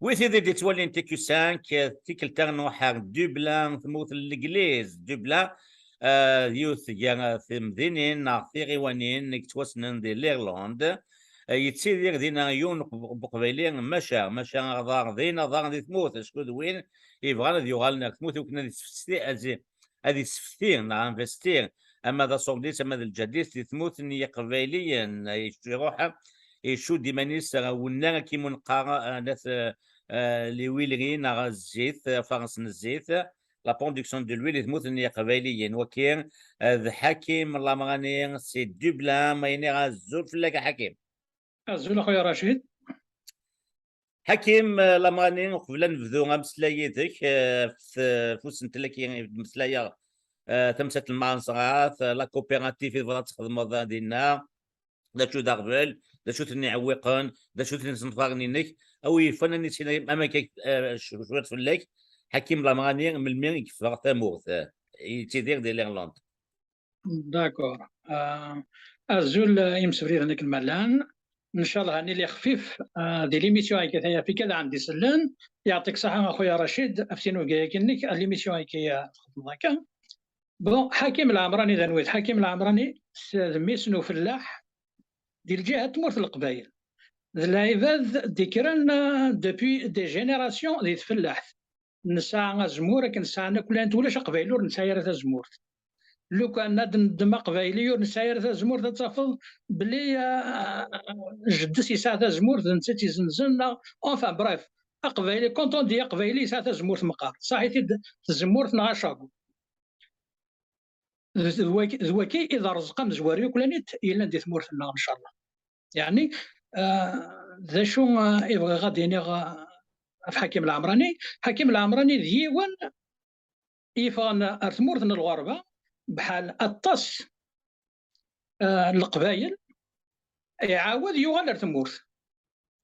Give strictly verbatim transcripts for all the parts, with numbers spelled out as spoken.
Wi tid i d-yettwalin T Q cinq, tikkelt-a nruḥ ar Dublin, tmurt n Legliz. Dublin, eh, d yiwet gar temdinin neɣ tiɣiwanin i yettwassnen di l'Irlande. Eh, yettidir dinna yiwen n Uqbayli, maca, maca aḍar din, aḍar di tmurt, acku d win yebɣan ad yuɣalen ar tmurt iwakken ad isfesti-, ad i-, ad isefti neɣ investir, ama d aṣurdi-s, ama d lǧehd-is di tmurt n Yiqbayliyen. Iruḥ, icudd iman-is ɣer wennar, akken i neqqar, eh, n at, eh, les huileries neɣ zzit, afares n zzit, la production de l'huile di tmurt n Yiqbayliyen. Waki, eh, d Ḥakim Lamrani, si Dublin, ma iniɣ azul fell-ak a Ḥakim. Azul a xuya Racid. Ḥakim, eh, Lamrani, uqbel ad nebdu ameslay yid-k, eh, f-, f usentel-agi i d-mmeslayeɣ, eh, tamsalt n Lmanṣrat, eh, la coopérative i tebɣiḍ ad txedmeḍ dinna, d acu d aɣbel, d acu ten-iɛewwiqen, d acu ten isenfaren-inek, a wi yufan ad nissin amek, eh, c-, cwiṭ fell-ak, Ḥakim Lamrani, melmi i yeffeɣ tamurt, eh, yettidir di l'Irlande. D'accord. Euh, azul, euh, imsebriden akken ma llan. Ncallah ad nili xfif, euh, di l'émission-agi, aya fi kra n yisellen. Yeɛṭik ṣṣeḥḥa a xuya Racid, ɣef tinubga-agi-nnek, l'émission-agi, euh, txedmeḍ akka. Bon, Ḥakim Lɛemrani d anwi-t? Ḥakim Lɛemrani s-, d mmi-s n ufellaḥ di lǧiha n tmurt n Leqbayel. D lɛibad d-ikkren, euh, depuis des générations di tfellaḥt. Nesɛa azemmur akken sɛan akk llant, ulac aqbayli ur nesɛi ara tazemmurt. Lukan ad neddem aqbayli ur nesɛi ara tazemmurt, ad tafeḍ belli, ah, jeddes yesɛa tazemmurt, d netta i tt-izenzen, neɣ, enfin, bref, aqbayli, quand on dit aqbayli, yesɛa tazemmurt meqqar. Saḥit-id tzemmurt neɣ acagu. D, d waki, d waki i d arezq amezwaru yakk lanit yellan di tmurt-nneɣ, ncallah. Yeɛni, ah, d acu, ah, i bɣiɣ ad d-iniɣ, ah, ɣef Ḥakim Lɛemrani? Ḥakim Lɛemrani d yiwen yeffɣen ar tmurt n lɣerba, bḥal aṭas, ah, n Leqbayel, iɛawed yuɣal ar tmurt.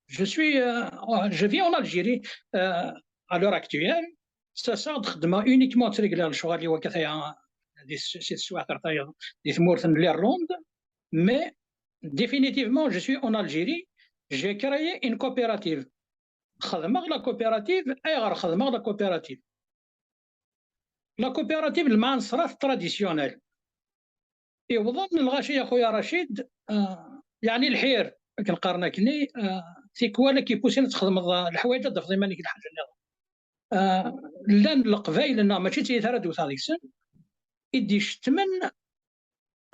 Je suis, euh, je vis en Algérie, euh, à l'heure actuelle. Ttaseɣ-d, xeddmeɣ uniquement, ttreggileɣ lecɣal-iw akka, aya, di s-, si teswiɛt ar tayeḍ, di tmurt n l'Irlande. Mais, définitivement, je suis en Algérie. J'ai créé une coopérative. Xedmeɣ la coopérative. Ayɣer xedmeɣ la coopérative? La coopérative, lmeɛna ṣṣrat traditionnel. Iwḍen lɣaci, a xuya Racid, ah, yeɛni lḥir, akken qqaren akkenni, ah, tikwal ad k-ipusin ad txedmeḍ, ah, leḥwayeǧ, ad d-tafeḍ iman-ik d lḥaǧa nniḍen. Ah, llan Leqbayel-nneɣ, mačči d tiyita ara d-wteɣ deg-sen, i d-icettmen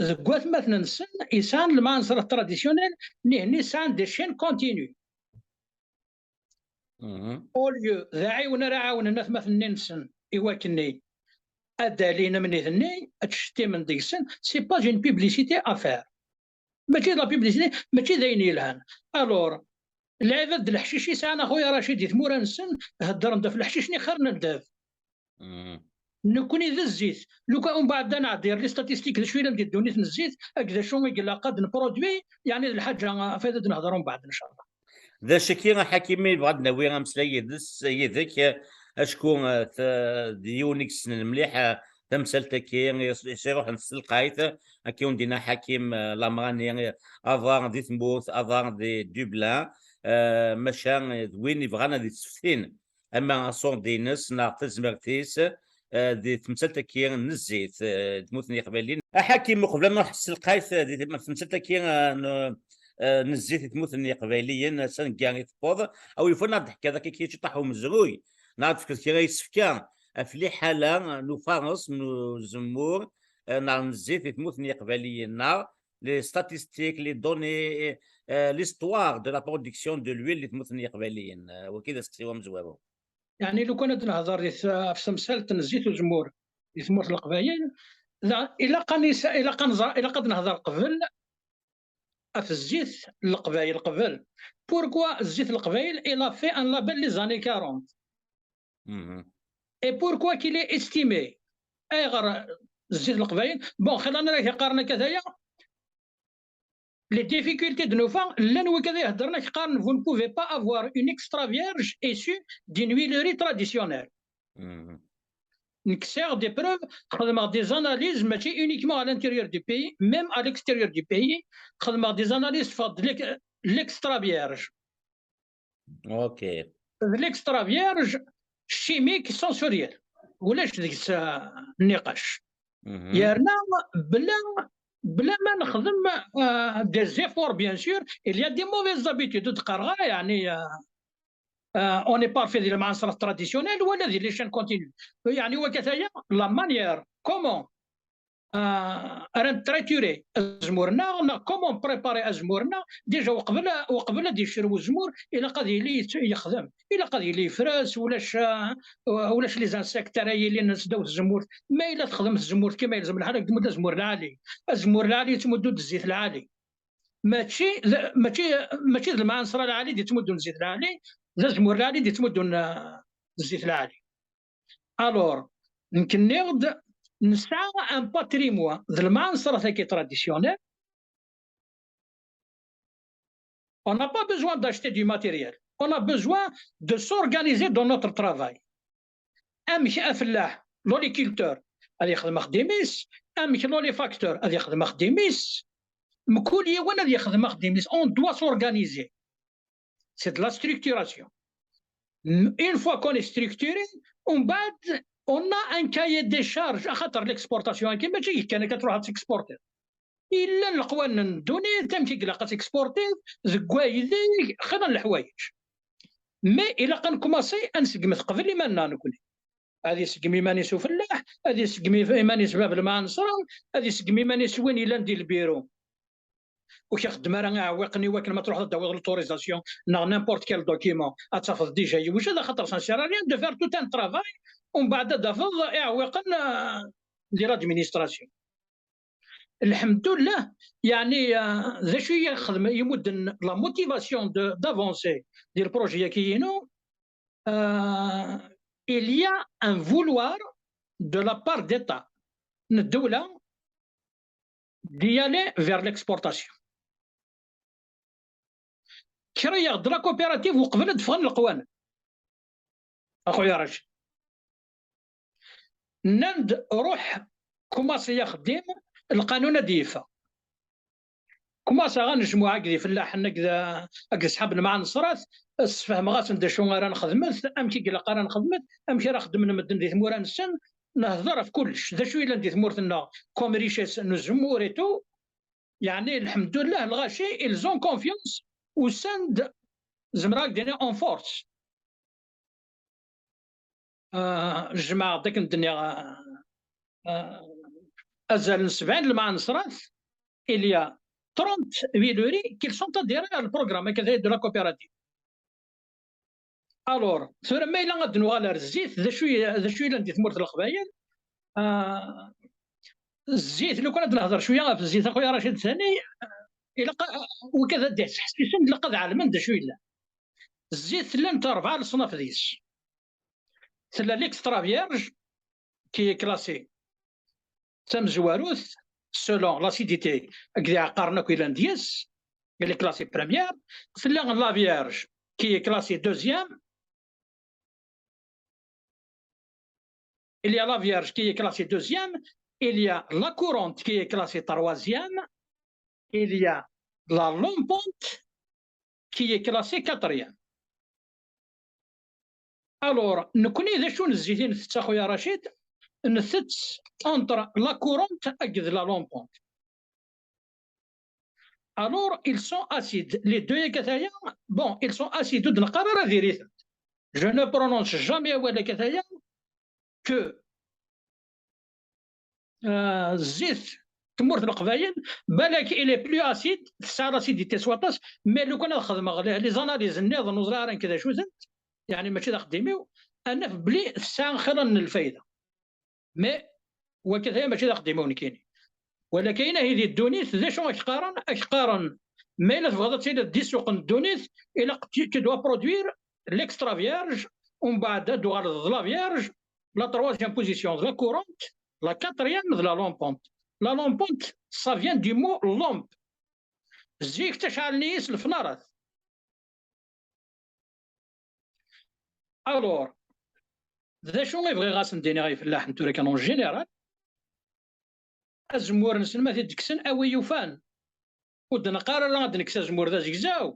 deg watmaten-nsen, yesɛan lmeɛna ṣṣrat traditionnel, nihenni sɛan des chaînes continues. Mhm. Au lieu d aɛiwen ara ɛawnen atmaten-nni-nsen i wakken ad d-alin am nitni, ad ttcettimen deg-sen, c'est pas une publicité à faire. Mačči d la publicité, mačči d ayen yelhan. Alors, lɛibad d leḥcic i sɛan, a xuya Racid, di tmura-nsen, heddren-d ɣef leḥcic-nni xir n ddheb. Mhm. Nekkni d zzit. Lukan umbeɛd ad nɛeddi ɣer les statistiques, d acu yellan di ddunit n zzit, akked d acu i ilaq ad nproduit, yeɛni d lḥaǧa, ɣef ad d-nehder umbeɛd, ncallah. D acu-agi, a Ḥakimi, yebɣa ad d-nawi ameslay yid-s, yid-k, acku, eh, t-, d yiwen i yessnen mliḥ, eh, tamsalt-agi, i s-, i s-iruḥen s telqayt, akka i wen-d-yenna Ḥakim, eh, Lamrani, eh, aḍar di tmurt, aḍar di Dublin, eh, maca, eh, d win yebɣan ad yesseftin ama aṣurdi-ines neɣ tazmert-is, eh, di temsalt-agi n zzit, eh, di tmurt n Yiqbayliyen. A Ḥakim, uqbel ad nruḥ s telqayt, eh, di tem-, temsalt-agi, eh, n, eh, n zzit di tmurt n Yiqbayliyen, eh, s anga i tewweḍ, a wi yufan ad d-teḥkiḍ akka kra ciṭṭaḥ umezruy, neɣ ad d-tefkeḍ kra isefka ɣef liḥala n ufares, n uzemmur, eh, neɣ n zzit di tmurt n Yiqbayliyen, neɣ les statistiques, les données, eh, l'histoire de la production de l'huile di tmurt n Yiqbayliyen. Eh, wagi d aseqsi amezwaru. Yeɛni, lukan ad nehder di t-, ɣef temsalt n zzit uzemmur di tmurt n Leqbayel, da, ilaq ad nis-, ilaq ad nẓer, ilaq ad nehder qbel ɣef zzit n Leqbayel qbel. Pourquoi zzit n Leqbayel, il a fait un label les années quarante? Mhm. Et pourquoi qu'il est estimé? Ayɣer zzit n Leqbayel? Bon, xilla ara k-qqaren akka, aya, les difficultés d-nufa, llan wigad iheddren ak qqaren, vous ne pouvez pas avoir une extra vierge issue d'une huilerie traditionnelle. Mhm. Nekk sɛiɣ des preuves, xedmeɣ des analyses, mačči uniquement à l'intérieur du pays, même à l'extérieur du pays, xedmeɣ des analyses, teffeɣ-d l'ex-, l'extra vierge. Ok. d l'extra vierge chimique sensoriel. Ulac deg-s, ah, nniqac. Yerna bla, bla ma nexdem, ah, des efforts, bien sûr, il y a des mauvaises habitudes, ur d-qqareɣ ara, yeɛni, ah, ah, on est parfait di lmeɛnṣer traditionnel wala di les chaînes continues. Yeɛni wakataya, la manière comment, ah, ara netriturer azemmur-nneɣ, neɣ comment préparer azemmur-nneɣ, déjà uqbel, uqbel ad yecrew uzemmur, ilaq ad yili yett-, yexdem, ilaq ad yili yefres, ulac, ah, ulac les insectes ara yilin sdaw tzemmurt. Ma yella texdem tzemmurt kima yelzem lḥal, ad tmudd azemmur lɛali. Azemmur lɛali yettmuddu-d zzit lɛali. Mačči d, mačči, mačči d lmeɛnṣer lɛali d-yettmuddun zzit lɛali, d azemmur lɛali d-yettmuddun, ah, zzit lɛali. Alors, nekk nniɣ-d, nesɛa un patrimoine d lmeɛnṣer-agi traditionnel. On n'a pas besoin d'acheter du matériel. On a besoin de s'organiser dans notre travail. Amek afellaḥ, l'oliculteur, ad yexdem axeddim-is, amek l'olifacteur ad yexdem axeddim-is, mkul yiwen ad yexdem axeddim-is. On doit s'organiser. C'est de la structuration. Une fois qu'on est structuré, on, on a un cahier des charges, axaṭer l'exportation, mačči kan akka truḥ ad texportiḍ. Yella leqwanen n ddunit, amek i ilaq ad texportiḍ, deg waydeg, xir n leḥwayeǧ. Mais ilaq ad nkumaṣi ad nseggmet qbel iman-nneɣ nekni. Ad iseggem iman-is ufellaḥ, ad iseggem iman-is bab lmeɛnṣer, ad iseggem iman-is win yellan di lbiru. Ur k-ixeddem ara iɛewwiqen i wakken ma truḥeḍ ad d-tawiḍ l'autorisation neɣ n'importe quel document, ad tafeḍ déjà yewjed, axaṭer ça ne sert à rien de faire tout un travail, umbeɛd ad d-tafeḍ iɛewwiqen, euh, di l'administration. Lḥemdullah, yeɛni, euh, d acu i yi-xedmen, yimudden la motivation de, d'avancer di le projet-agi-inu, euh, il y a un vouloir de la part d'État, n ddewla, d'y aller vers l'exportation. Créer-d la coopérative uqbel ad d-ffɣen leqwanen. A xuya Racid. Nnan-d, ruḥ, kumaṣi axeddim, lqanun ad d-yeffeɣ. Kumaṣeɣ anejmuɛ akked ifellaḥen, akked, akked ṣḥab lmeɛnṣerat, ssefhmeɣ-asen d acu ara nxedmet, amek i ilaq ara nxedmet, amek ara xeddmen medden di tmura-nsen, nehder ɣef kullec, d acu yellan di tmurt-nneɣ, comme richesse n uzemmur et tout. Yeɛni, lḥemdullah, lɣaci, ils ont confiance, usan-d, zemreɣ ad d-iniɣ en force. Ah, jemɛeɣ-d akken d-nniɣ, ah, ah, azal n sebɛin lmeɛnṣerat, il y a trente huileries qui sont adhérées à le programme, akka d la coopérative. Alors, tura ma yella ad d-nuɣal ar zzit, d acu i, d acu yellan di tmurt n Leqbayel? Ah, zzit, lukan ad nehder cwiya ɣef zzit, a xuya Racid Thani, ilaq, ah, wigad ad d-ittḥessisen, ilaq ad ɛelmen d acu yellan. Zzit llant rebɛa leṣnaf deg-s. Tella l'extra vierge, qui est classée d tamezwarut selon l'acidité, akked iɛeqqaren akk yellan deg-s, elle est classée première. Tella la vierge, qui est classée deuxième. Il y a la vierge qui est classée deuxième. Il y a la courante qui est classée troisième. Il y a la lampante qui est classée quatrième. Alors, nekni d acu n zzit i ntett, a xuya Racid? Ntett entre la courante akked la lampante. Alors, ils sont acides. Les deux, yakataya, bon, ils sont acides, ur d-neqqar ara diri-tent. Je ne prononce jamais awal, yakataya, que, euh, zzit tmurt n Leqbayel, balak il est plus acide, tesɛa l'acidité s waṭas, mais lukan ad xedmeɣ les, les analyses nniḍen, ur ẓriɣ ara nekk d acu-tent, yeɛni mačči d axeddim-iw, ad naf belli tesɛa xir n lfayda. Mais wakataya mačči d axeddim-iw nekkini. Walakin ahi di ddunit, d acu ak-qqaren? Ak-qqaren, ma yella tebɣiḍ ad tiliḍ di ssuq n ddunit, ilaq tu, tu dois produire l'extra vierge, umbeɛd ad d-tuɣaleḍ d la vierge, la troisième position d la courante, la quatrième d la lampante. La lampante, ça vient du mot lampe. Zik ttacɛalen-iyi s lefnarat. Alors, d acu i bɣiɣ ad sen-d-iniɣ i ifellaḥen tura kan en général? Azemmur-nsen ma t-id-kksen, a wi yufan. Ur d-neqqar ara ad nekkes azemmur d azegzaw.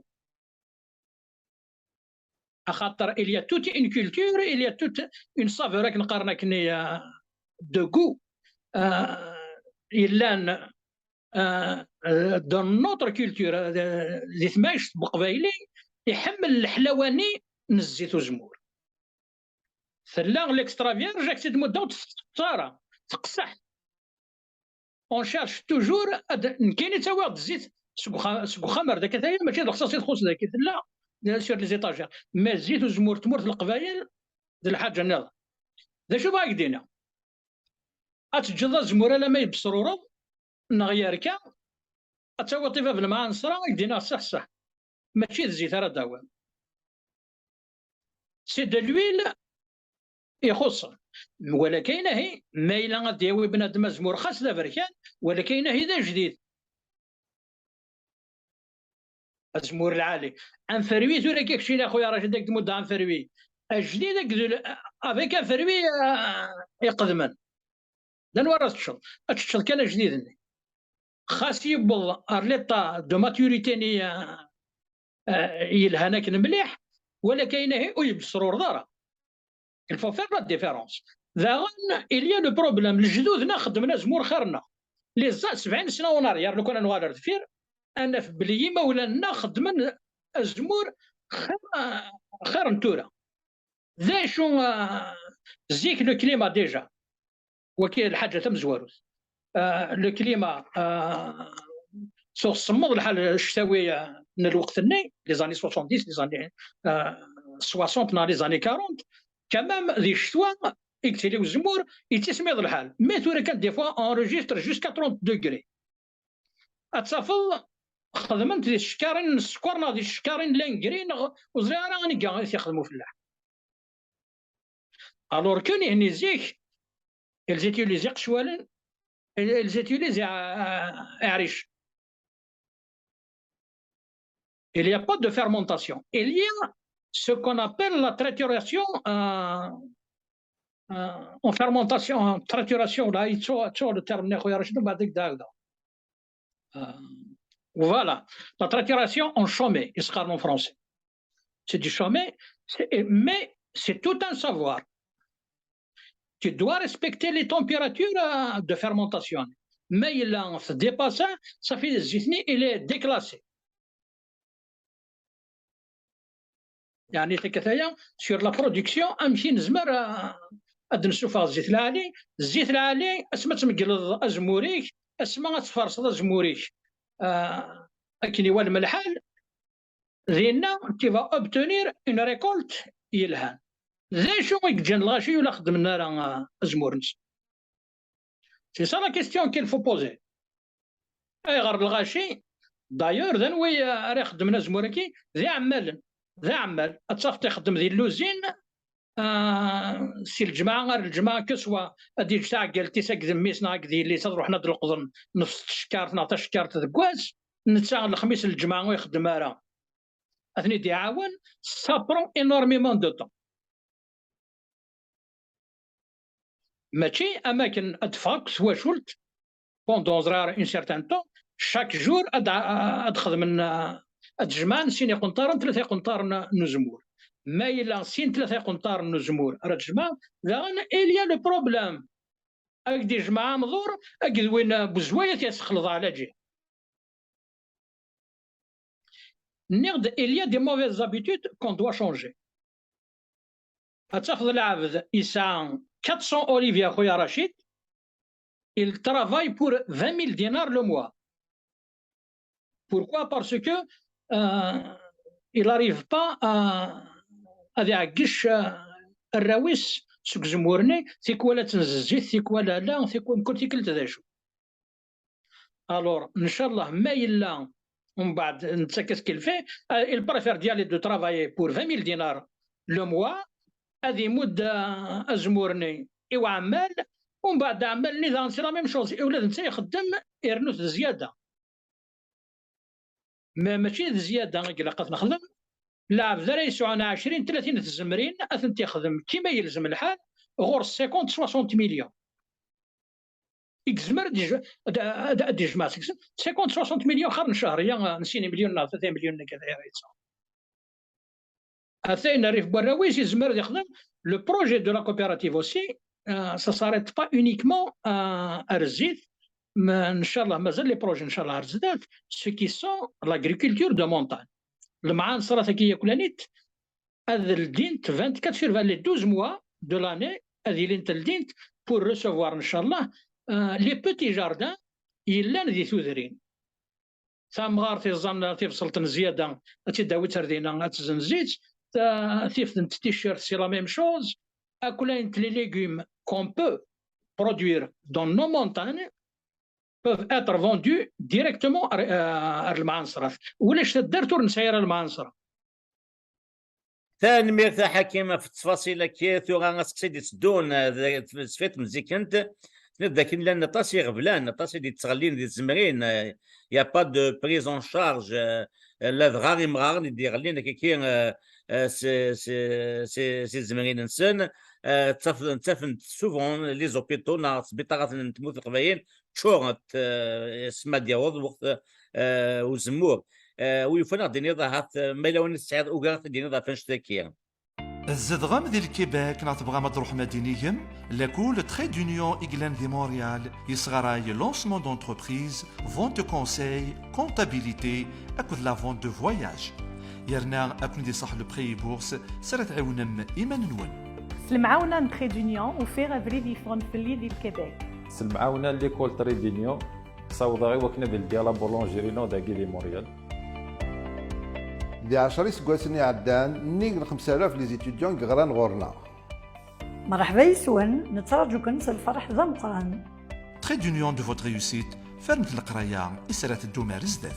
Axaṭer il y a toute une culture, il y a toute une saveur, akken qqaren akken, euh, de goût, euh, yellan, euh, euh, dans notre culture, euh, di tmacint n Uqbayli, iḥemmel leḥlawa-nni n zzit uzemmur. Tella l'extra vierge, ak-tt-id-muddeɣ, ur tettett ara, teqseḥ. On cherche toujours, ad, nekkini ttawiɣ-d zzit seg uxa-, seg uxxam ar daki, aya mačči d lexṣaṣ i txuṣṣ daki, tella sur les étagères. Mais zzit uzemmur n tmurt n Leqbayel d lḥaǧa nniḍen. D acu bɣa ak-d-iniɣ? Ad teǧǧeḍ azemmur alamma yebsrureḍ neɣ yerka, ad tawiḍ i bab lemɛanṣra, ad k-d-iniɣ ṣṣeḥ ṣṣeḥ. Mačči d zzit ara d-tawiḍ. C'est de l'huile ixuṣṣen. Walakin ahi, ma yella ad d-yawi bnadem azemmur xas d aberkan, walakin ahi d ajdid. Azemmur lɛali. Anferwi tura keččini a xuya Racid, ad k-d-muddeɣ anferwi ajdid, ak-, avec anferwi, ah, iqedmen. D anwa ara teččeḍ? Ad teččeḍ kan ajdid-nni. Xas yewweḍ ar l'état de maturité-nni, ah, ah, yelhan akken mliḥ, walakin ahi ur yebsrureḍ ara. Il faut faire la différence. Daɣen, il y a le problème, lejdud-nneɣ xeddmen azemmur xir-nneɣ. Les a-, sebɛin sna en arrière, lukan ad nuɣal ar deffir, ad naf belli imawlan-nneɣ xeddmen azemmur xir, xir n tura. D acu, ah, zik le climat déjà? Waki d lḥaǧa tamezwarut. Ah, le climat, ah, tuɣ semmeḍ lḥal cctawi, ah, n lweqt-nni, les années soixante-dix, les années, ah, soixante neɣ les années quarante, quand même, di ccetwa i yettili uzemmur, yettismiḍ lḥal. Mais tura kan, des fois, on enregistre jusqu'à trente degrés. Ad tafeḍ xedmen-t di tcekkarin n sskeṛ neɣ di tcekkarin n lengri neɣ ur ẓriɣ ara aniga i t-ixdem ufellaḥ. Alors que nihni zik, ils utilisent iqecwalen, ils utilisent, euh, iɛricen. Il n'y a pas de fermentation. Il y a ce qu'on appelle la trituration, euh, euh, en fermentation, en trituration, là, il y a le terme, euh, voilà. La trituration en chaumet, ils se en français. C'est du chaumet, mais c'est tout un savoir. Tu dois respecter les températures, euh, de fermentation. Mais il a dépassé, ça fait des années, il est déclassé. يعني تكثايا sur la production, amek i nezmer, euh, ad d-nessufeɣ zzit lɛali? Zzit lɛali, asma ad tmegleḍ azemmur-ik, asma ad tfarseḍ azemmur-ik, euh, akken iwalem lḥal, dinna, tu vas obtenir une récolte yelhan. D acu i yeǧǧan lɣaci ur la xeddmen ara, ah, azemmur-nsen? C'est ça la question qu'il faut poser. Ayɣer lɣaci, d'ailleurs, d anwi, ah, ara ixeddmen azemmur-agi? D iɛemmalen. D aɛemmal. Ad tafeḍ ixeddem di lluzin, ah, si lǧemɛa ar lǧemɛa, que soit ad yeǧǧ taɛeggalt-is akked mmi-s neɣ akked yelli-s, ad ruḥen ad d-leqḍen nefs tcekkart neɣ tacekkart deg wass, netta lexmis n lǧemɛa ur ixeddem ara, ad ten-id-iɛawen, ça prend énormément de temps. Mačči am akken ad d-teffeɣ akk twacult, pendant, ẓriɣ, un certain temps, chaque jour ad, ad xedmen, ad jemɛen sin iqenṭaren, tlata iqenṭaren n uzemmur. Ma yella sin tlata iqenṭaren n uzemmur ara d-jemɛen, daɣen il y a le problème. Ad d-ijmeɛ amḍur akked win n wezway, ad t-yessexleḍ ɛlaǧi. Nniɣ-d, il y a des mauvaises habitudes qu'on doit changer. Ad tafeḍ lɛebd yesɛa quatre cents oliviers, a xuya Racid, il travaille pour vingt mille dinars le mois. Pourquoi? Parce que, euh, il arrive pas à, ad iɛeggec, euh, arraw-is seg uzemmur-nni, tikwal ad ten-zezzit, tikwal ala, tikwal mkul tikkelt d acu. Alors, ncallah, ma yella, umbeɛd nettak-as quelques, euh, il préfère d'y aller de travailler pour vingt mille dinars le mois, ad imudd, euh, azemmur-nni i uɛemmal, umbeɛd aɛemmal-nni daɣen c'est la même chose, i ula d netta ixeddem, irnu-t d zzyada. Ma mačči d zzyada i ilaq ad t-nexdem, lɛebd ara yesɛun ɛecrin, tlatin tzemrin, ad tent-ixdem kima yelzem lḥal, ɣur-s cinquante, soixante millions. I yezmer ad yej-, ad, ad, ad d-yejmeɛ seg-sen cinquante, soixante millions, xir n cehriya, n sin imelyunen neɣ tlata imelyunen akka ara yettɣen. Atan rrif n warraw-is yezmer ad yexdem. Le projet de la coopérative aussi, euh, ça s'arrête pas uniquement à, à Rezit, mais inchallah, mazal les projets inchallah ar zdat, ce qui sont l'agriculture de montagne. Lemɛan ṣṣrat-agi yakulanit, ad ldint vingt-quatre sur vingt, les douze mois de l'année, ad ilint ldint pour recevoir inchallah, euh, les petits jardins yellan di tudrin. Tamɣart iẓẓan tibṣelt n zzyada, ad tt-id-tawi ar dina, ad tezzenz-itt. Ta-, tift n t-ticcert, c'est la même chose. Akk les légumes qu'on peut produire dans nos montagnes peuvent être vendus directement ar, euh, ar Lmaɛanṣrat. Ulac taddart ur nesɛi ara Lmaɛanṣra. Tanemmirt a Ḥakim ɣef ttfaṣil-agi. Tura aseqsi d-itteddun, eh, d-, tesfit mzikent, tenniḍ dakken llan aṭas iɣeblan, aṭas i d-yettɣellin di tzemrin, eh, y a pas de prise en charge, eh, ladɣa imɣaren i d-iɣellin akkaki, eh, eh, si, si, si, si tzemrin-nsen, eh, ttaf-, ttafen-d souvent les hôpitaux neɣ sbiṭarat n tmurt n Leqbayel ččurent, eh, asmi ad d-yaweḍ lweqt, eh, uzemmur. Eh, wi yufan ad d-tiniḍ ahat, eh, ma yella win tesɛiḍ ugar ad d-tiniḍ ɣef annect-agi. Tzedɣem di Lkibek neɣ tebɣam ad d-truḥem ad d-inigem? Lakul Trait d'Union i yellan di Montréal yesɣaray lancement d'entreprise, vente de conseil, comptabilité akked la vente de voyage. Yerna ad ken-id-iṣaḥ le prêt et bourse s ara tɛiwnem iman-nwen. S lemɛawna n Trait d'Union ufiɣ abrid yeffɣen fell-i di Lkibek. S lemɛawna n l'école Trait d'Union ssawḍeɣ i wakken ad ldiɣ la boulangerie-inu dagi di Montréal. Di ɛecra iseggasen iɛeddan, nnig n xemsa alaf les étudiants i yeɣran ɣur-neɣ. Mṛeḥba yes-wen, nettraǧu-ken s lferḥ d ameqqran. Trait d'Union de votre réussite, fernet leqraya i s ara teddum ar zdat.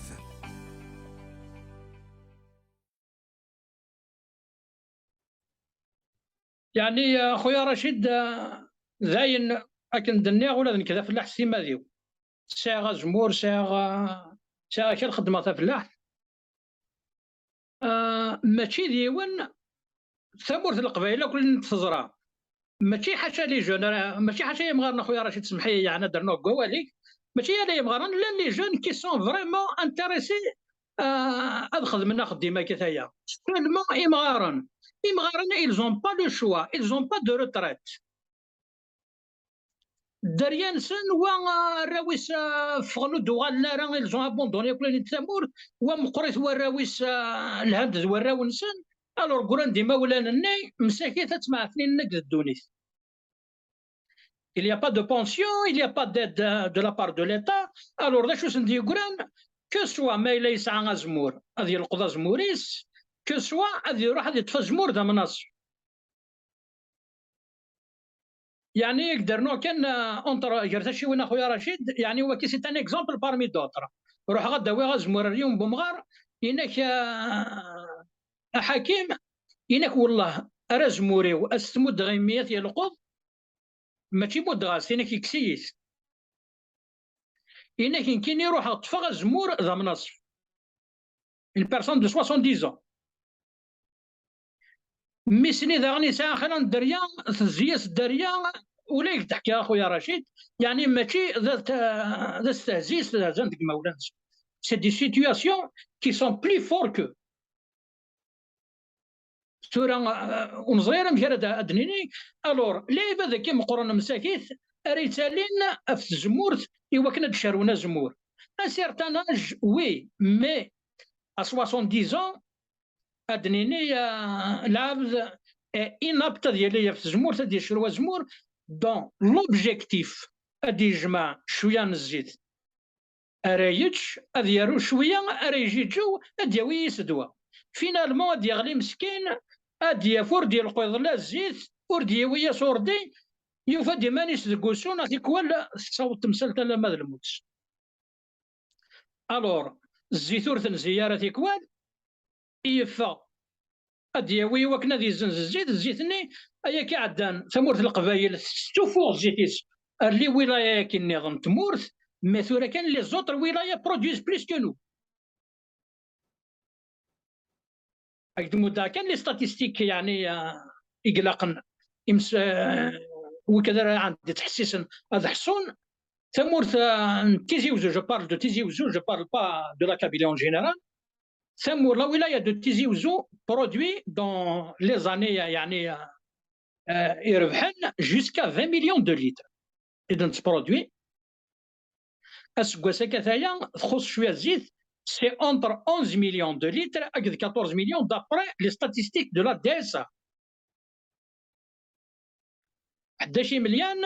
Yeɛni, a xuya Racid, eh, d ayen akken d-nniɣ, ula d nekk d afellaḥ s timmad-iw. Sɛiɣ azemmur, sɛiɣ, eh, sɛiɣ akal, xeddmeɣ tafellaḥt. Eh, mačči d yiwen, tamurt n Leqbayel akk n teẓra. Mačči ḥaca les jeunes, ara, mačči ḥaca imɣaren, a xuya Racid, semmeḥ-iyi, yeɛni ad d-rnuɣ deg wawal-ik. Mačči ala imɣaren, llan les jeunes qui sont vraiment intéressés, eh, ad xedmen axeddim-agi taya. Seulement imɣaren. Imɣaren, ils ont pas le choix, ils ont pas de retraite. Dderya-nsen, wa, ah, arraw-is, ah, ffɣen ur d-uɣalen ara, ils ont abandonné akk tamurt, wa meqqrit warraw-is, ah, lhan-d d warraw-nsen, alors ggran-d imawlan-nni, msakit ad tmeɛfnin nekk d ddunit. Il y a pas de pension, il y a pas d'aide, euh, de la part de l'État. Alors, d acu sen-d-yeggran? Que soit ma yella yesɛa azemmur, ad yelqeḍ azemmur-is, que soit ad iruḥ ad yeṭṭef azemmur d amnaṣef. Yeɛni, ad k-d-rnuɣ kan, euh, entre, gar tacciwin, a xuya Racid, yeɛni, waki, c'est un exemple parmi d'autres. Ruḥeɣ ad d-awiɣ azemmur ar yiwen n umɣar, inak, euh, a Ḥakim, inak, wellah, ar azemmur-iw, ad s-t-muddeɣ imi ad t-yelqeḍ, mačči muddeɣ-as-t, inak, yekkes-iyi-t. Inak, nekkini ruḥeɣ ṭṭfeɣ azemmur d amnaṣef. Une personne de soixante-dix ans. Mmi-s-nni daɣen yesɛa xala n dderya, tezzi-yas dderya, ula i k-d-ḥkiɣ a xuya Racid, yeɛni mačči d at-, d astehzi i stehzan deg imawlan-nsen. C'est des situations qui sont plus forts qu'eux. Tura, euh, ur neẓri ara amek ara d-, ad d-nini. Alors, lɛibad-agi meqqren msakit ara yettalin ɣef tzemmurt i wakken ad d-cerwen azemmur. Un certain âge, oui, mais à soixante-dix ans, ad d-nini, euh, lɛebd est inapte ad yali ɣef tzemmurt, ad yecrew azemmur, donc l'objectif ad yejmeɛ cwiya n zzit ara yečč, ad yaru cwiya, ara yjiǧǧew, ad d-yawi yis ddwa. Finalement, ad d-yeɣli meskin, ad d-yaf ur d-yelqiḍ la zzit, ur d-yawi asurdi, yufa-d iman-is deg wusu neɣ tikwal tettaweḍ temsalt alamma d lmut. Alors, zzit ur tenzi ara tikwal, yeffeɣ ad d-yawi i wakken ad yezzenz zzit, zzit-nni, ay akka iɛeddan, tamurt n Leqbayel testufuɣ zzit-is ar les wilayas-agi nniḍen n tmurt, mais tura kan les autres wilayas produisent plus que nous. Ad k-d-muddeɣ kan les statistiques, yeɛni, euh, i ilaqen imes-, euh, wigad ara ɛand yettḥessisen ad ḥṣun. Tamurt, euh, n Tizi Wezzu, je parle de Tizi Wezzu, je parle pas de la Kabylie en général. Tamur, la wilaya de Tizi Ouzou produit dans les années, يعني, euh, irebḥen jusqu'à vingt millions de litres. I d-nettproduit. Aseggas-a kataya, txuṣ cwiya zzit, c'est entre onze millions de litres et quatorze millions d'après les statistiques de la D S A. Ḥdac imelyan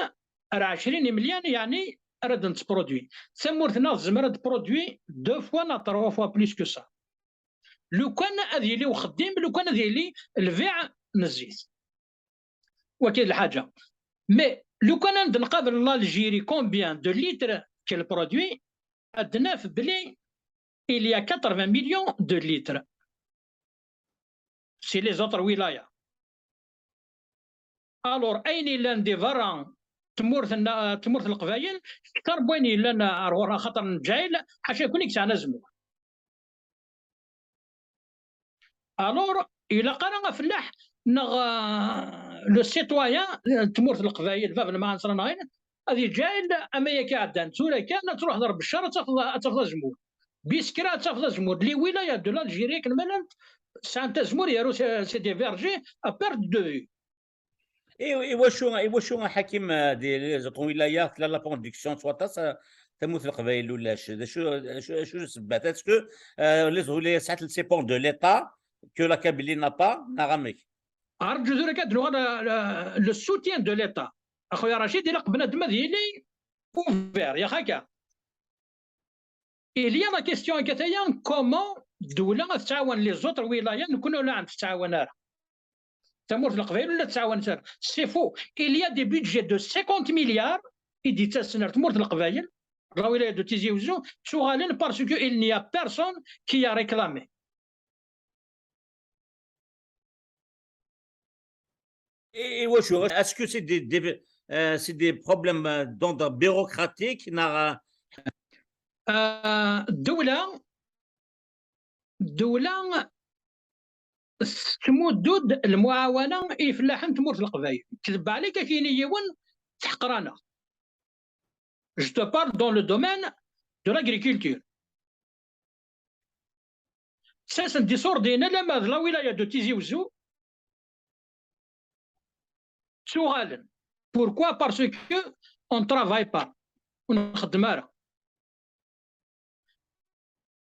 ar ɛecrin imelyan, يعني, ara d-nettproduit. Tamurt-nneɣ tezmer ad tproduit deux fois neɣ trois fois plus que ça. Lukan ad yili uxeddim, lukan ad yili lbiɛ n zzit. Waki d lḥaǧa. Mais lukan ad nqabel l'Algérie, combien de litres qu'elle produit, ad naf bli il y a quatre-vingts millions de litres. C'est les autres wilayas. Alors, ayen yellan di berra tmurt n, tmurt n Leqbayel, kter n wayen yellan ar ɣur-, axaṭer n Lezzayer, ḥaca yakk i yesɛan azemmur. Alors, ilaq ara afellaḥ neɣ, euh, le citoyen, euh, n tmurt n Leqbayel, bab lmaɛanṣer neɣ ayen, ad yeǧǧ ama yak iɛeddan tura kan, ad truḥeḍ ar Beccar, ad tafeḍ, ad tafeḍ azemmur. Biskra ad tafeḍ azemmur. Les wilayas de l'Algérie akken ma llant, sɛant azemmur, yerru c'est, c'est des vergers à perte de vue. I, i wacu, i wacu a Ḥakim, euh, di les autres wilayas tella la production s waṭas, euh, tamurt n Leqbayel ulac? D acu, d acu, d acu ssebbat? Est-ce que, euh, les autres wilayas sɛant le support de l'État que la Kabylie n'a pas, neɣ amek? Rǧu tura kan ad nuɣal, euh, le, le soutien de l'État. A xuya Racid, ilaq bnadem ad yili ouvert, yak akka. Il y a la question akka taya, comment ddewla ad tɛawen les autres wilayas, nekkni ur la tettɛawan ara. Tamurt n Leqbayel ur la tettɛawan ara. C'est faux. Il y a des budgets de cinquante milliards i d-yettasen ar tmurt n Leqbayel, la wilaya de Tizi Ouzou, ttuɣalen parce que il n'y a personne qui a réclamé. Et, et ouais, je- est-ce que c'est des, des, euh, c'est des problèmes, euh, d'ordre bureaucratique, neɣ, euh, Euh, ddewla, ddewla tettmuddu-d lmuɛawana i ifellaḥen n tmurt n Leqbayel. Ketbeɣ-ak ad k-yini yiwen, teḥqer-aneɣ. Je te parle dans le domaine de l'agriculture. Ttasen-d iṣurdiyen alamma d la wilaya de Tizi Ouzou, ttuɣalen. Pourquoi? Parce que on ne travaille pas. Ur nxeddem ara.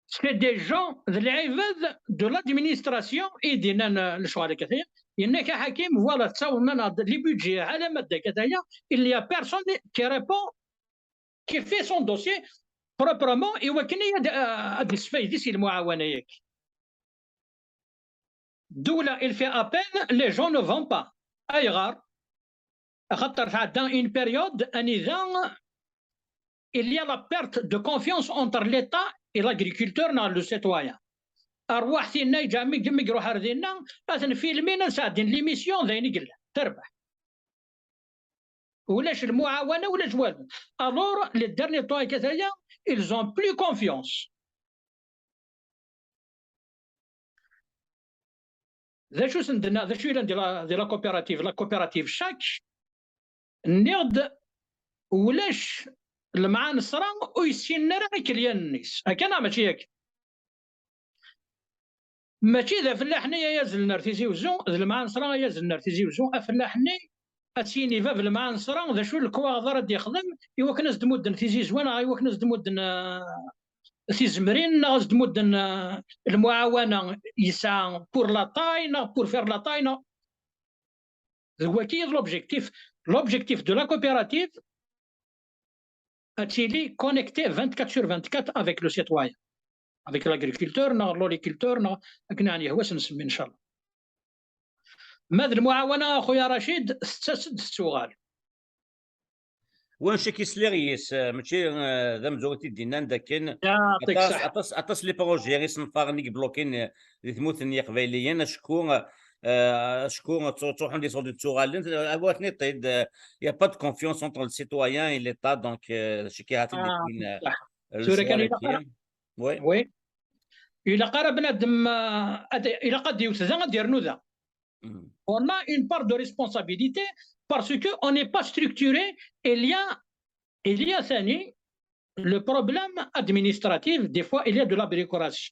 C'est des gens, d lɛibad de l'administration i d-yennan, euh, lecɣal akka. Yenna-k a Ḥakim, voilà, ttawḍen-aneɣ-d les budgets alamma d akka, il n'y a personne qui répond, qui fait son dossier proprement, i wakken ad, euh, ad d-yesfaydi si lemɛawana-agi. Ddewla, il fait appel, les gens ne vont pas. Ayɣer? Axaṭer tɛedda une période anida il y a la perte de confiance entre l'État et l'agriculteur neɣ le citoyen. Arwaḥ tinna, yeǧǧa mi, mi iruḥ ar dinna, ad ten-filmin, ad sɛeddin l'émission, d ayen i yellan. Terbeḥ. Ulac lmuɛawana, ulac walu. Alors, les derniers temps akka taya, ils ont plus confiance. D acu sen-d-nna, d acu yellan di la, di la coopérative? La coopérative chaque, nniɣ-d ulac lemɛanṣra ur yessinen ara ikelyan-nnes. Akka neɣ mačči akka? Mačči d afellaḥ-nni ay azlen ar Tizi Uzzu, d lemɛanṣra ay azlen ar Tizi Uzzu, afellaḥ-nni ad s-yini bab lemɛanṣra d acu lekwaɣeḍ ara d-yexdem i wakken ad s-d-mudden tizizwa neɣ i wakken ad s-d-mudden, eh, tizemrin neɣ ad s-d-mudden, eh, lemɛawana yesɛa pour la taille neɣ pour faire la taille neɣ. D waki i d l'objectif. L'objectif de la coopérative, ad tili connectée vingt-quatre sur vingt-quatre avec le citoyen, avec l'agriculteur neɣ l'oliculteur neɣ akken ɛni yehwa s nsemmi, ncallah. Ma d lemɛawana, a xuya Racid, tettas-d, tettuɣal. Wanci k-isliɣ yis, eh, mačči, eh, d amzur i t-id-innan d akken aṭas, aṭas, aṭas les projets isenfaren i yeblokin, eh, di tmurt n Yiqbayliyen, acku, eh, acku ttru-, ttruḥun di ṣṣud ttuɣalen, eh, awa tniṭ-id, eh, y a pas de confiance entre le citoyen et l'État, donc, eh, d acu i k-ihat-id, ah, d akken, eh, tura kan ilaq ara, oui, oui. Ilaq ara bnadem, eh, ad, ilaq ad yewwet da, ad yernu da. On a une part de responsabilité parce que on n'est pas structuré. Il y a, il y a, ثاني, le problème administratif, des fois, il y a de la bureaucratie.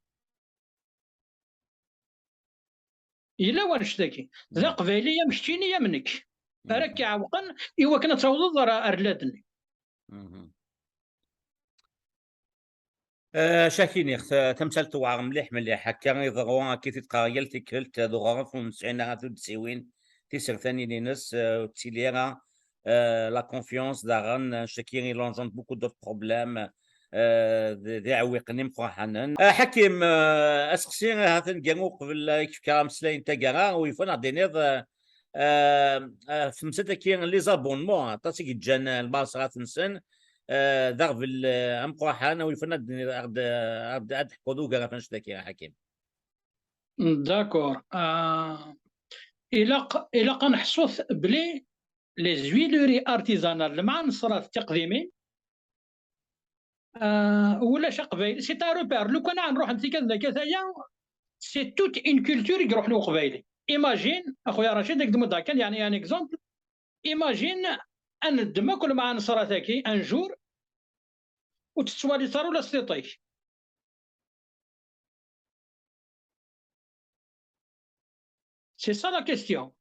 Yella wanect-agi. D aqbayli am keččini am nekk. Ara k-iɛewqen i wakken ad tawḍeḍ ar, ar lad-nni. Cakini, tamsalt tewɛer mliḥ mliḥ. Akka iḍerru, akka i t-id-qqareɣ yal tikkelt, d uɣref ur nesɛin ara tuddsiwin tisertanin-ines, ur ttili ara la confiance daɣen, cakini il engendre beaucoup d'autres problèmes, d iɛewwiqen imqraḥanen. Ḥakim, aseqsi ahat nnger uqbel i k-fkeɣ ameslay n taggara, u yufan ad d-tiniḍ, temsalt-agi, les abonnements, aṭas i yeǧǧan lmaṣrat-nsen, d aɣbel ameqraḥan, u yufan ad d-teḥkuḍ ugar ɣef annect-agi, a Ḥakim. D'accord. Ilaq, ilaq ad neḥṣut bli les huileries artisanales, lmeɛnṣrat tiqdimin, ulac aqbayli, c'est un repère. Lukan ad nruḥ am tikkelt d akka taya, c'est toute une culture i iruḥen i uqbayli. Imagine, a xuya Racid, ad k-d-muddeɣ kan, yeɛni, un exemple. Imagine ad neddem akk lmeɛnṣrat-agi un jour, ur tettwaliḍ ara ula s tiṭ-ik. C'est ça la question.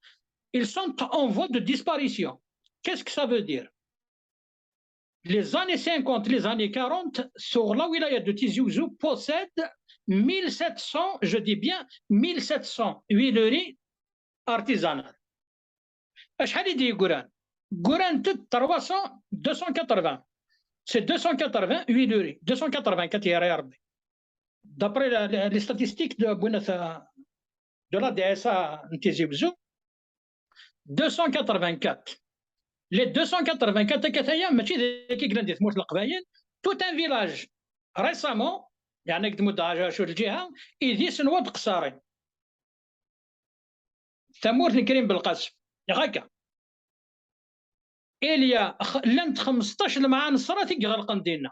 Ils sont en voie de disparition. Qu'est-ce que ça veut dire? Les années cinquante, les années quarante, sur la wilaya de Tizi Ouzou possède mille sept cents, je dis bien mille sept cents huileries artisanales. Acḥal i d-yeggran? Ggran-t-id trois cents, deux cent quatre-vingts. C'est deux cent quatre-vingts huileries, deux cent quatre-vingt-quatre, ya Rabbi. D'après la, la, les statistiques de, de la D S A n Tizi Ouzou, deux cent quatre-vingt-quatre. Les deux cent quatre-vingt-quatre, akka taya, mačči d akka i yellan di tmurt n Leqbayel, tout un village, récemment, yeɛni deg tmudda acu lǧiha, idis n Wad Qṣarin. Tamurt n Krim Belqasem. Yaɣ akka. Il y a, llant xmesṭac lemɛanṣrat i iɣelqen dinna.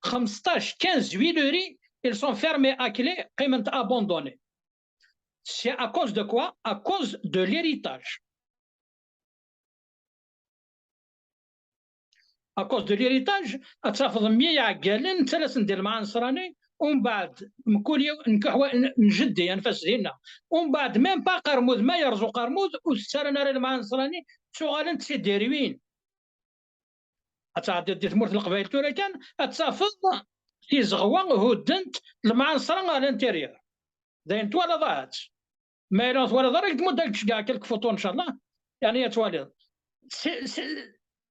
Xmesṭac, quinze huileries, ils sont fermés à clé, qqiment abandonnées. C'est à cause de quoi? À cause de l'héritage. À cause de l'héritage, ad tafeḍ mya iɛeggalen ttalasen di lemɛanṣra-nni, umbeɛd mkul yiw nkuḥ n jeddi anef-as dinna, umbeɛd même pas aqermud, ma yerẓ uqermud ur t-ttarran ara lemɛanṣra-nni, ttuɣalent c'est des ruines. Ad tɛeddiḍ di tmurt n Leqbayel tura kan, ad tafeḍ tizeɣwa huddent lemɛanṣra à l'intérieur. D ayen twalaḍ ahat. Ma yella ur twalaḍ ara, ad k-d-muddeɣ ad k-d-ceggɛeɣ quelques photos, ncallah. Yeɛni ad twaliḍ.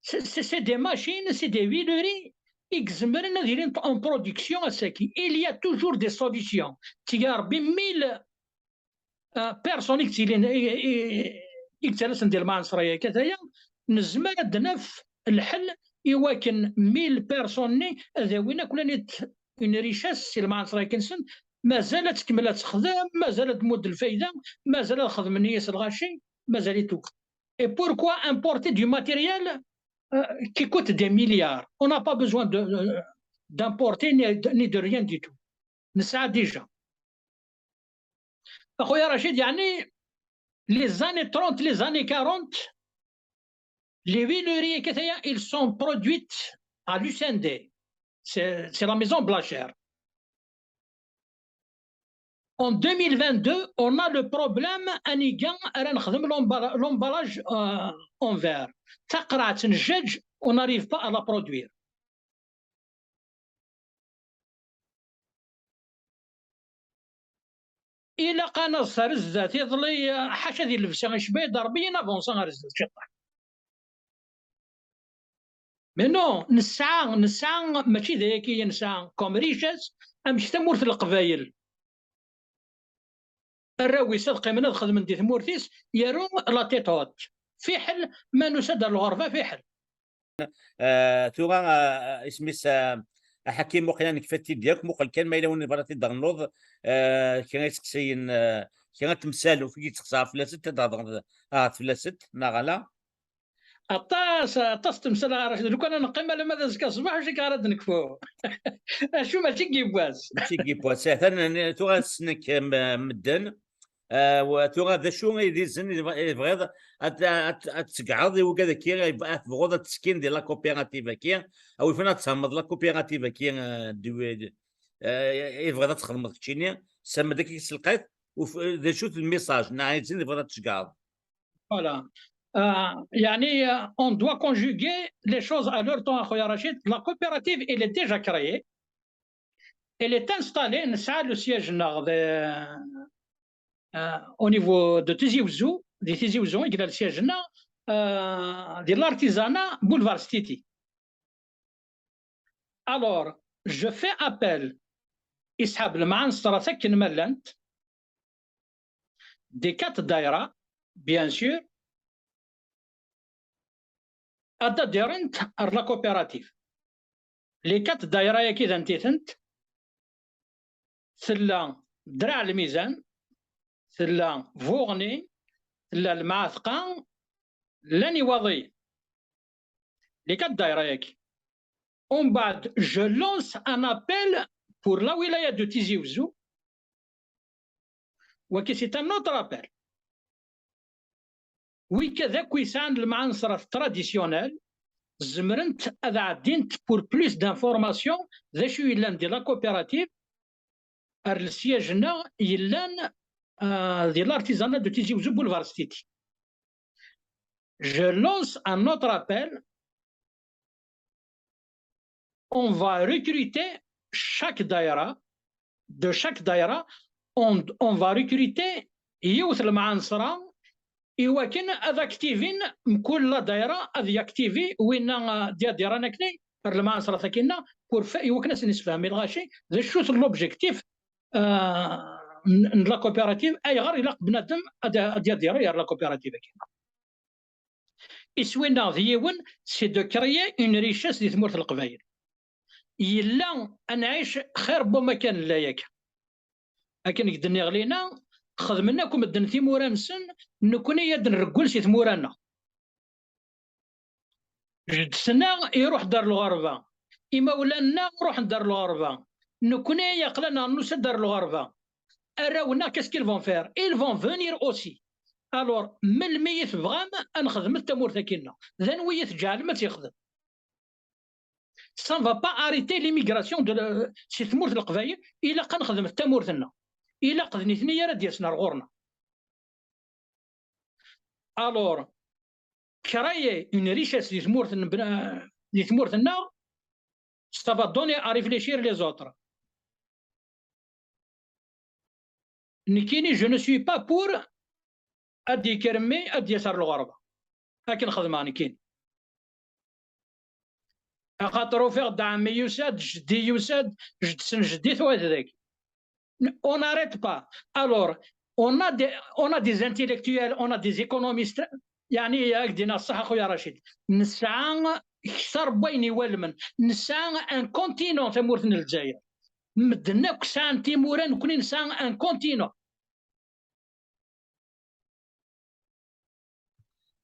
C'est des machines, c'est des huileries i izemren ad ilint en production ass-agi. Il y a toujours des solutions. Tga Rebbi mille personnes i yettilin, i yettalasen di lemɛanṣra-agi, ataya, nezmer ad d-naf lḥel i wakken mille personnes-nni ad awin akk lanit une richesse si lemɛanṣra-agi-nsen, mazal ad tkemmel ad texdem, mazal ad tmudd lfayda, mazal ad xedmen yis lɣaci, mazal-it akk. Et pourquoi importer du matériel, euh, qui coûte des milliards? On n'a pas besoin de, euh, d'importer ni, ni de rien du tout. Nesɛa déjà. A xuya Racid, yeɛni, les années trente, les années quarante, les huileries, ils sont produites à l'U C N D. C'est, c'est la maison Blacher. En deux mille vingt-deux, on a le problème, ad neg, ara nexdem l'emballage, euh, en verre. Taqerɛet n jjaj, on n'arrive pas à la produire. Ilaq ad naẓ ar zdat. Iḍelli, ḥaca di llebsa, icba-yi-d Rebbi, in avançant ar zdat ciṭṭaḥ. Mais non, nesɛa, nesɛa, mačči d ayagi i nesɛa comme richesse, amek tamurt n Leqbayel. Arraw-is ad qqimen ad xedmen di tmurt-is, yaru la tête haute. Fiḥel ma nusa-d ar lɣerba, fiḥel. Tura, isem-is, a Ḥakim, waqila nekfa-t-id yakk, muqel kan ma yella win yebɣa ad t-id-ternuḍ, kra iseqsiyen, kra n temsal ufik yettseqsa ɣef fell-asent, ad d-hedreḍ ahat fell-asent, neɣ ala? Aṭas, aṭas n temsal ara, lukan ad neqqim alamma d azekka ṣṣbeḥ, acu akka ara d-nekfu? Acu mačči n yiwwas? Mačči n yiwwas, atan tura ssnen-k medden. Tura d acu i d izen i tebɣiḍ ad tṣeggɛeḍ i wigad-agi, ad tebɣuḍ ad ttekkin di la coopérative-agi, a wi yufan ad tfehmeḍ la coopérative-agi, i tebɣiḍ ad txedmeḍ keččini, ssamed akka i tselqayt? D acu-t le message? Neɣ ayen tebɣiḍ ad tceggɛeḍ? Voilà. Euh, يعني, euh, on doit conjuguer les choses à leur temps, a خويا رشيد. La coopérative, elle est déjà créée. Elle est installée, نسعى le siège ناغ, euh, euh, au niveau de Tizi Ouzou, di Tizi Ouzou, il y a le siège ناغ, euh, de l'artisanat boulevard City. Alors, je fais appel يسحب المعنصرة akken ma llant, des quatre daïra, bien sûr, ad d-adirent ar la coopérative. Les quatre daïra-yagi d anti-tent? Tella Draɛ Lmizan, tella Vuɣni, tella Lemɛatqa, llan Iwaḍiyen. Les quatre daïra-yagi. Umbeɛd, je lance un appel pour la wilaya de Tizi Ouzou. Wagi, c'est un autre appel. Wigad akk yesɛan lemɛanṣrat traditionnel, zemrent ad ɛeddint pour plus d'information d acu yellan di la coopérative, ar le siège-nneɣ yellan, euh, di l'artisanat de Tizi Ouzou boulevard City. Je lance un autre appel. On va recruter chaque daïra, de chaque daïra, on, on va recruter yiwet lemɛanṣra i wakken ad activin mkul la daïra, ad yactivi winna, euh, d-yadiran akni ar lemɛanṣra-agi-nna, pour fa-, i wakken ad sen-isefhem i lɣaci d acu-t l'objectif, euh, n, n la coopérative, ayɣer ilaq bnadem ad, ad yadiri ar la coopérative-agi. Iswi-nneɣ d yiwen, c'est de créer une richesse di tmurt n Leqbayel. Yella ad nɛic xir n wama kan nella akka. Akken i k-d-nniɣ lina, xedmen akk medden timura-nsen, nekkni ad nreggel si tmura-nneɣ. Jeddes-nneɣ iruḥ-d ar lɣerba, imawlan-nneɣ ruḥen-d ar lɣerba, nekkni aql-aneɣ nusa-d ar lɣerba. Arraw-nneɣ, qu'est-ce qu'ils vont faire? Ils vont venir aussi. Alors, melmi i tebɣam ad nexdmet tamurt-agi-nneɣ? D anwi i tǧeɛlem ad tt-ixdem? Ça ne va pas arrêter l'immigration de la, si tmurt n Leqbayel, ilaq ad nexdmet tamurt-nneɣ. Ilaq d nitni ara d-yasen ar ɣur-neɣ. Alors, créer une richesse di tmurt n bna-, di tmurt-nneɣ, ça va donner à réfléchir les autres. Nekkini, je ne suis pas pour ad d-yekker mmi ad d-yas ar lɣerba. Akken xedmeɣ nekkini. Axaṭer ufiɣ-d ɛemmi yusa-d, jeddi yusa-d, jeddi-s n jeddi-s, wa dagi. On n'arrête pas. Alors, on a des, on a des intellectuels, on a des économistes. يعني, ad k-d-iniɣ ṣṣeḥ, a xuya Racid. Nesɛa kter n wayen iwalmen. Nesɛa un continent, tamurt n Lezzayer. Medden akk sɛan timura, nekkni nesɛa un continent.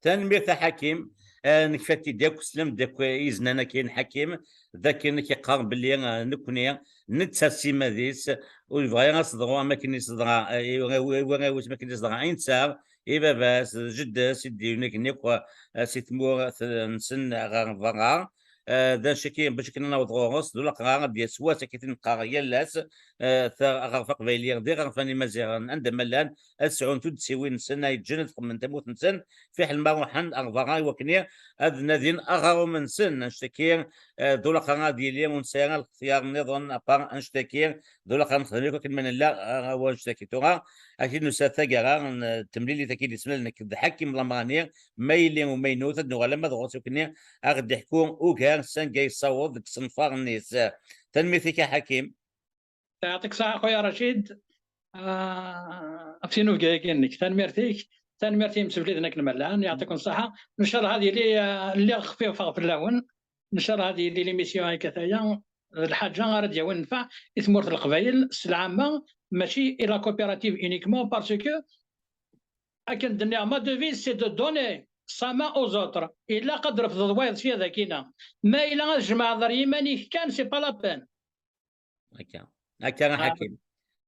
Tanemmirt a Ḥakim. Ah, nekfa-t-id akk, teslam-d akk iznan-agi n Ḥakim, d akken i k-yeqqar belli, ah, nekkni, netta s iman-is, ur yebɣi ara ad s-teḍru am akken i s-teḍra, ah, i, i, i warraw-is, am akken i s-teḍra i netta, i baba-s, d jeddi-s, i d-yunag-nni akk, ah, si tmurt-nsen ɣer berra. Ah, d anect-agi, bac akken ad naweḍ ɣur-s, d ulaqrar ad d-yas wass, akka i t-neqqar yal ass, ah, ta-, aɣref aqbayli d iɣerfan imaziɣen, anda ma llan, ad sɛun tuddsiwin-nsen, ay ǧǧan ad xemmen tamurt-nsen, fiḥel ma ruḥen ɣer berra, i wakken ad nadin aɣarum-nsen. Anect-agi, ah, d ulaqrar ad yili, ur nesɛi ara lextyar nniḍen, apart anect-agi, d ulaqrar nexdem akk akken ma nella, ah, wa anect-agi. Tura, akken nusa taggara n temlilit-agi d-ismel nekk d Ḥakim Lamrani, ma yili umaynut, ad nuɣal ama d ɣur-s, i wakken ad ɣ-d-iḥku ugar sanga yessaweḍ deg isenfaren-is. Tanemmirt-ik a Ḥakim. Yeɛṭik ṣṣeḥḥa, a xuya Racid, ah, ɣef tinubga-agi-nnek. Tanemmirt-ik, tanemmirt i yimsefliden akken ma llan, yeɛṭikum ṣṣeḥḥa. Ncallah ad yili, ah, lliɣ xfifeɣ fell-awen. Ncallah ad yili l'émission akka taya d lḥaǧa ara d-yawin nnfeɛ i tmurt n Leqbayel s lɛamma, mačči i la coopérative uniquement, parce que, akken d-nniɣ, ma devise, c'est de donner sa main aux autres. Ilaq ad d-refdeḍ wayeḍ sya d akina. Ma yella ad tjemɛeḍ ar yiman-ik kan, c'est pas la peine. Akka. Akka a Ḥakim.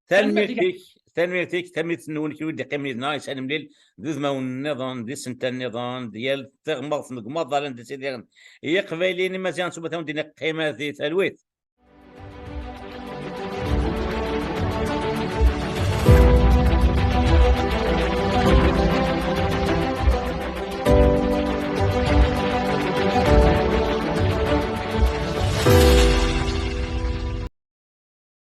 Tanemmirt-ik, tanemmirt-ik, tanemmirt-nwen kra i d-iqqimen yid-neɣ, yesɛa lemlil d udmawen nniḍen, d isental nniḍen, d yal tiɣmert deg umaḍal anda ttidiren Yiqbayliyen Imaziɣen s umata wen-d-iniɣ qqimet di talwit.